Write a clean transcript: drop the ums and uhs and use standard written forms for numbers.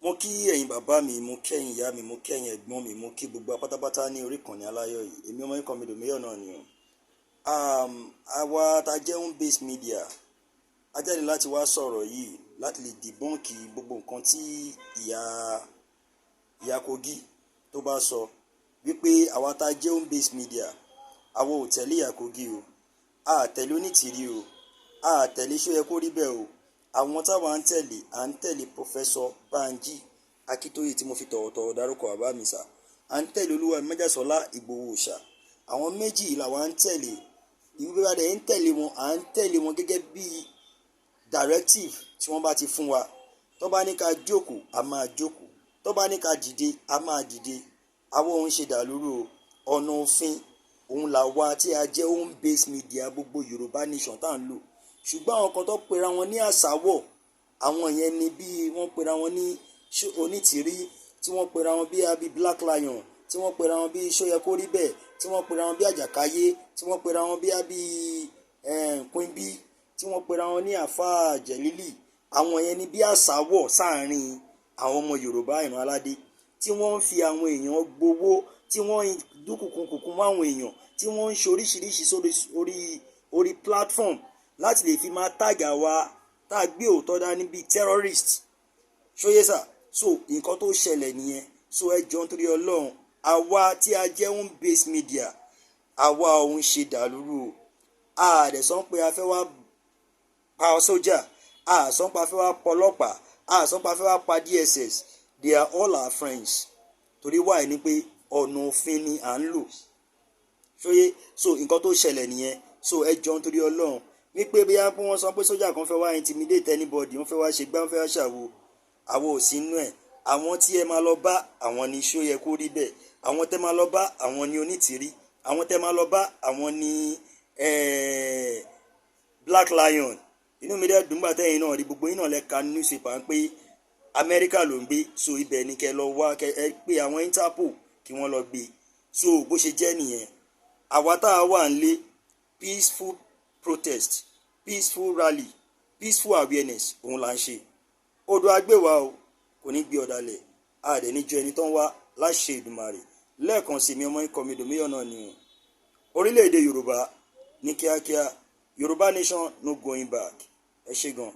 Mo kí ẹ̀yin bàbá mi, mo kí ẹ̀yin ìyá mi, mo kí ẹ̀yin ẹ̀gbọ́n mi, mo kí gbogbo apátápátá ní orí ìkànnì aláyọ̀ yìí. Èmi ọmọ yín kan mi dòmíyọ̀ náà ni o. Àwa tá jẹ́ Home Base Media, a jáde láti wá sọ̀rọ̀ yìí láti lè debunk gbogbo nǹkan tí ìyá Kogi tó bá sọ wípé àwa tá jẹ́ Home Base Media, àwa ò tẹ̀lé ìyá Kogi o, a tẹ̀lé Onítìrí o, a tẹ̀lé ṣó yẹ kó rí bẹ́ẹ̀ o. Àwọn táwa ń tẹ̀lé, à ń tẹ̀lé Professor Banji Akíntóyè tí mo fi tọ̀wọ̀tọ̀wọ̀ dárúkọ bàbá mi sà, à ń tẹ̀lé Olúwa Májàsọ́lá Ìgbòho Òòṣà. Àwọn méjì làwa ń tẹ̀lé. Ìwé wa dẹ̀ ń tẹ̀lé wọn, à ń tẹ̀lé wọn gẹ́gẹ́ bí directive tí wọ́n bá ti fún wa. Tó bá ní ká jókòó, a máa jókòó. Tó bá ní ká dìde, a máa dìde. Àwọn òun ṣe dàlúrú o. Ọ̀nà òfin òun là wa tí a jẹ́ Home Base Media gbogbo Yorùbá Nation tá à ń lò. Ṣùgbọ́n àwọn kan tó pera wọn ní àsáwọ̀, àwọn yẹn ni bí wọ́n pera wọn ní Onítìrí, tí wọ́n pera wọn bí abi Black Lion, tí wọ́n pera wọn bí ṣóyẹ kó rí bẹ́ẹ̀, tí wọ́n pera wọn bí Àjàkáyé, tí wọ́n pera wọn bí abi Queen B, tí wọ́n pera wọn ní Àfáà Jẹ̀lílì. Àwọn yẹn ni bí àsáwọ̀ sáàrin àwọn ọmọ Yorùbá ìran aládé, tí wọ́n ń fi àwọn èèyàn gbowó, tí wọ́n ń dúnkùkùnkùn mọ́ àwọn èèyàn, tí wọ́n ń ṣe oríṣiríṣi sórí orí platform láti lè fi máa tag àwa tá a gbé òótọ́ dání bíi terrorist. Ṣóyè sà? So nǹkan tó ṣẹlẹ̀ nìyẹn. So ẹ jọ̀ọ́, nítorí Ọlọ́run, àwa tí a jẹ́ Home Base Media, àwa òun ṣe dàlúrú o. A dẹ̀ sọ pé a fẹ́ wá pa sójà, a sọ pé a fẹ́ wá pa ọlọ́pàá, a sọ pé a fẹ́ wá pa DSS. They are all our friends. Torí wáyé ni pé ọ̀nà òfin ni à ń lò. Ṣóyé? So nǹkan tó ṣẹlẹ̀ nìyẹn. So ẹ jọ̀ọ́, nítorí Ọlọ́run, wípé bí wọ́n sọ pé sójà kan fẹ́ wá intimidate anybody, wọ́n fẹ́ wá ṣe gbá, wọ́n fẹ́ wá ṣàwo, àwọn ò sí inú ẹ̀. Àwọn tí ẹ máa lọ bá, àwọn ni ṣó yẹ kó rí bẹ́ẹ̀. Àwọn tẹ́ máa lọ bá, àwọn ni Onítìrí. Àwọn tẹ́ máa lọ bá, àwọn ni Black Lion. Inú mi dẹ́ dùn gbà tẹ́yìn náà rí gbogbo yín náà lẹ ka newspaper pé Amẹ́ríkà ló ń gbé. So ibẹ̀ ni kẹ́ lọ wá, kẹ́ ẹ pé àwọn Interpol kí wọ́n lọ gbé. So bó ṣe jẹ́ nìyẹn. Àwa tá a wà ń lé, peaceful protest, peaceful rally, peaceful awareness òun là ń ṣe. Odò agbéwà o, kò ní gbé ọ̀dàlẹ̀ àdẹ̀ níjọ ẹni tó ń wá láṣẹ Ìdùmarè. Lẹ́ẹ̀kan sí mi, ọmọ ikọ̀ mi dòmíyàn náà ni o. Orílẹ̀-èdè Yorùbá ní kíákíá, Yorùbá Nation, no going back. Ẹ ṣé gan.